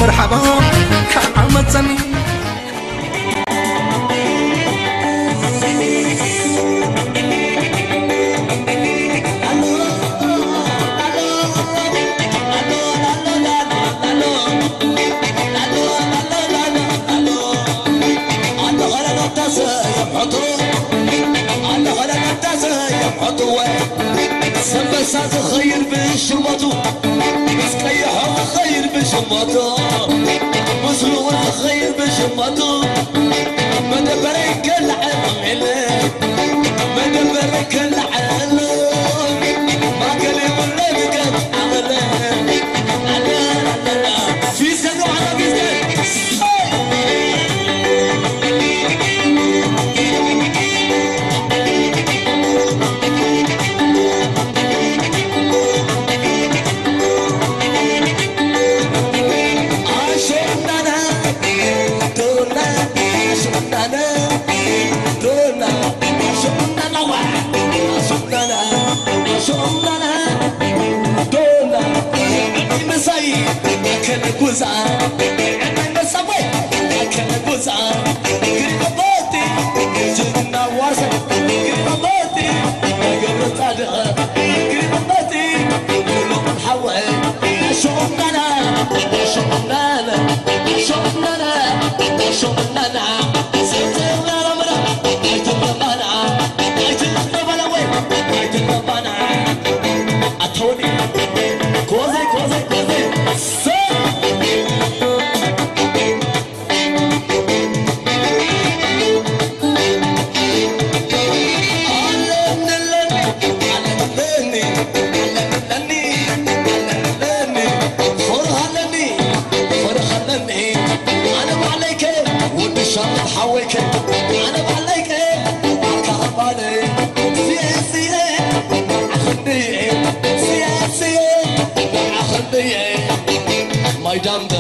መርሓባ ካብ ዓመት ሰኒ ሰንበሳ ዝኸይድ ብሽመቱ፣ ምስ ቀይሖ ዝኸይድ ብሽመቱ፣ ምስ ልኡል ዝኸይድ ብሽመቱ፣ መደበረይ ከልዕል ኢለ፣ መደበረይ ከልዕል፣ ማእከል የብለይ ንገት ዓቕለ። ፊስከ ንባዕላ ፊስከ። My dumb.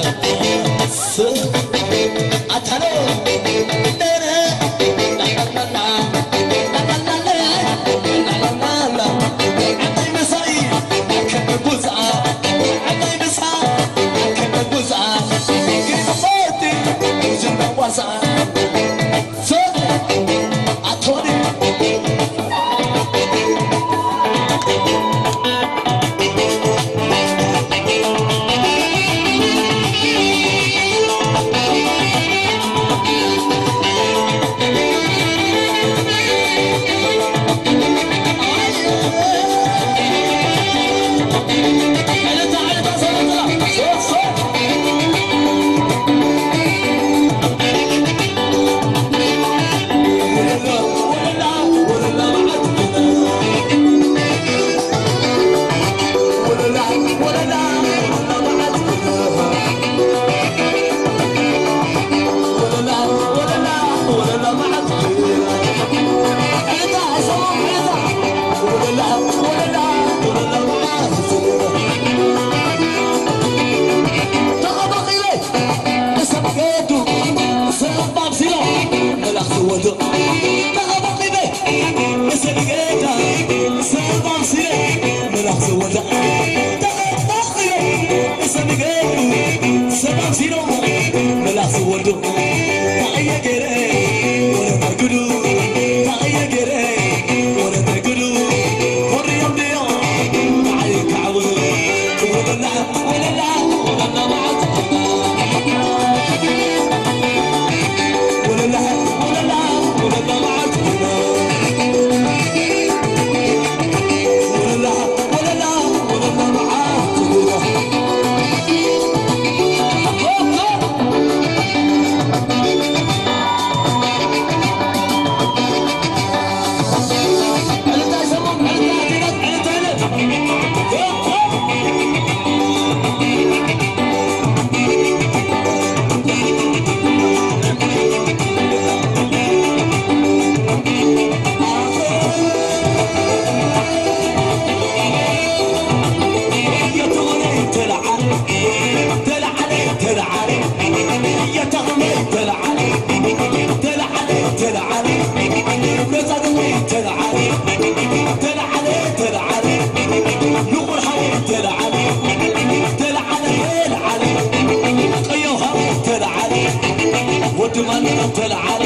ተለዓሉ፣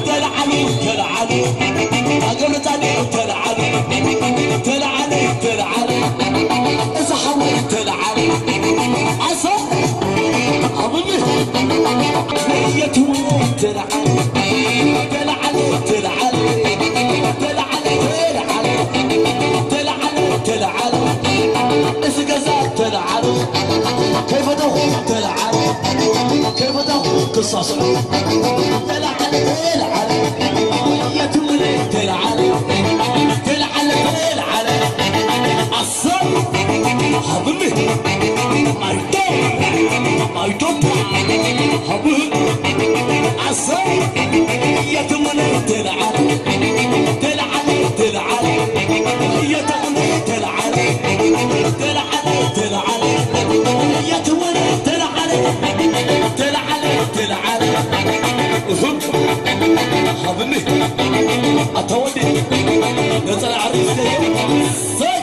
ተለዓሉ፣ ተለዓሉ፣ ኣገብረጻድቅ ተለዓሉ፣ ተለዓሉ፣ ተለዓሉ፣ እዚ ሓወይ ተለዓሉ፣ ኣሰ፣ ኣቡኒ፣ የትውነ ተለዓሉ፣ ተለዓሉ፣ ተለዓሉ፣ ተለዓሉ፣ ተለዓሉ፣ ተለዓሉ፣ ተለዓሉ፣ እዚ ገዛ ተለዓሉ፣ ከይፈተኹ ተለዓሉ፣ ከይፈተኹ ክሳስዑ፣ ተለዓሉ፣ ተለዓሉ፣ የትውነ ተለዓሉ፣ ተለዓሉ፣ ተለዓሉ፣ ኣሰብ፣ ሃብኒ፣ ኣይዶ፣ ኣይዶ፣ ሃብህ፣ ኣሰብ፣ የትውነ ተለዓሉ፣ ተለዓሉ፣ ተለዓሉ፣ የትውነ ተለዓሉ፣ ተለዓሉ፣ ተለዓሉ፣ የትውነ ተለዓሉ፣ ተለዓሉ፣ ተለዓሉ፣ እሁም፣ ሃብኒ፣ ኣታ ወዲ፣ ነጸላ ዓሪስ ደየው፣ ሰይ፣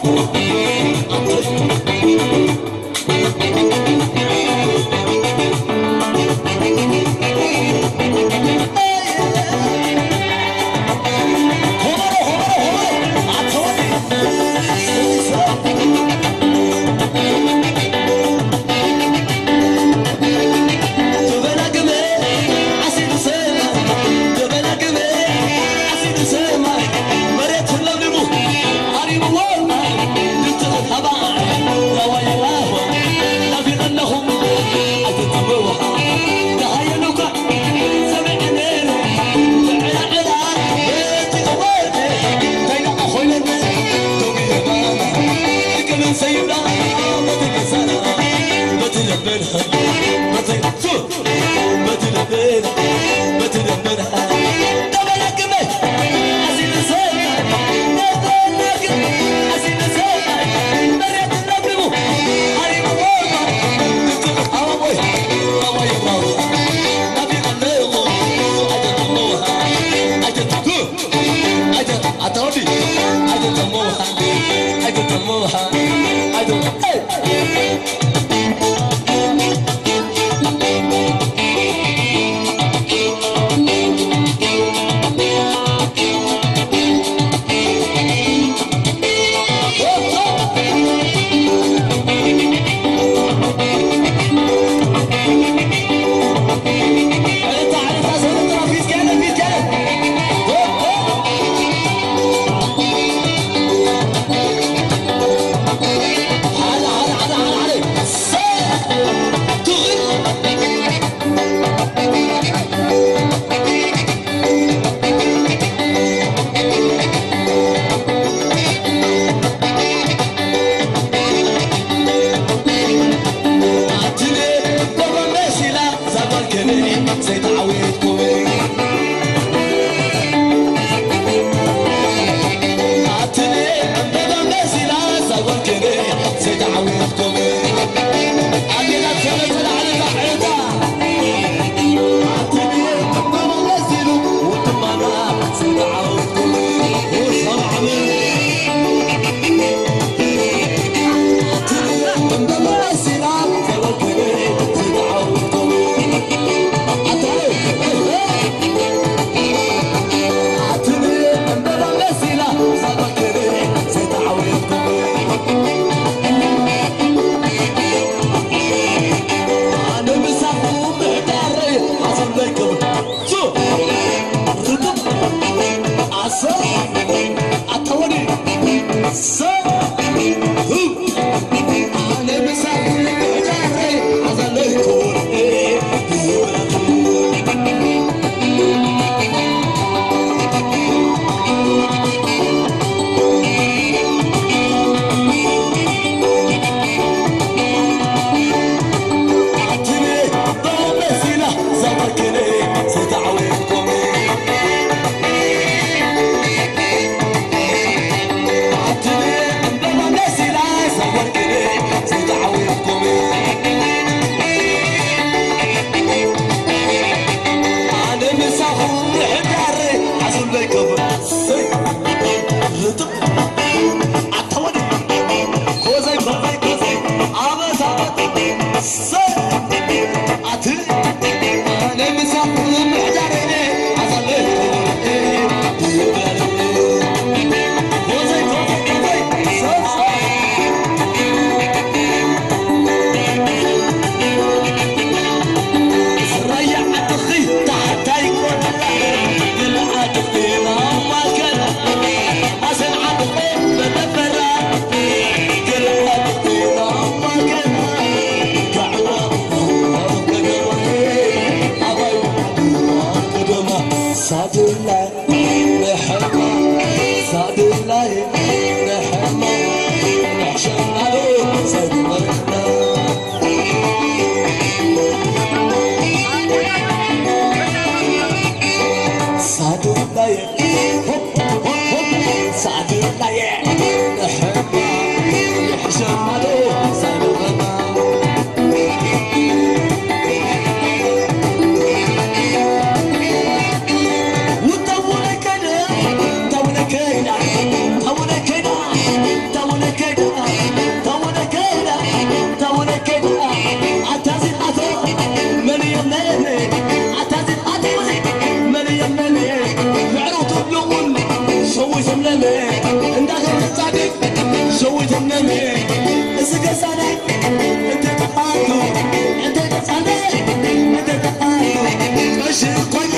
ቀሺ ኮይኑ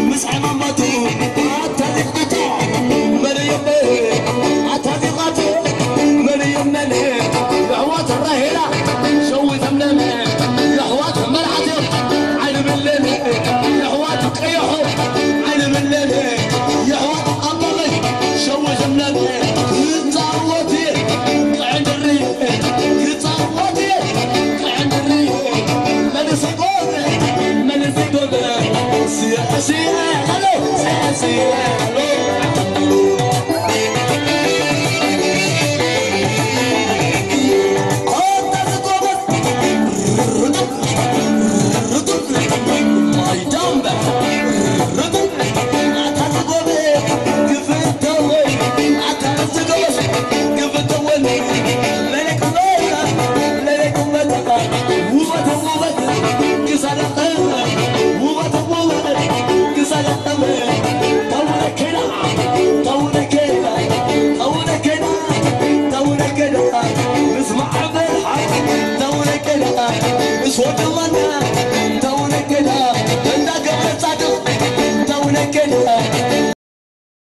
ምስ ዕማማቱ ኣታ ዚቃቶ መን እዮም ኣታ ዚቃቶ መን እዮም መን የሕዋት ራሄላ ሸዊቶም ነመ የሕዋት መርዓት እዮም ዓይኒ ብለመ የሕዋት ቀይሖ ዓይኒ ብለመ የሕዋት ኣባቐይ ሸዊቶም ነመ ክጻወት እየ ክዕንድሪ ክጻወት እየ ክዕንድሪ መንሰ ጎበ መንሰ ጎበ ስየ ስየ ኣሎ ስየ ስየ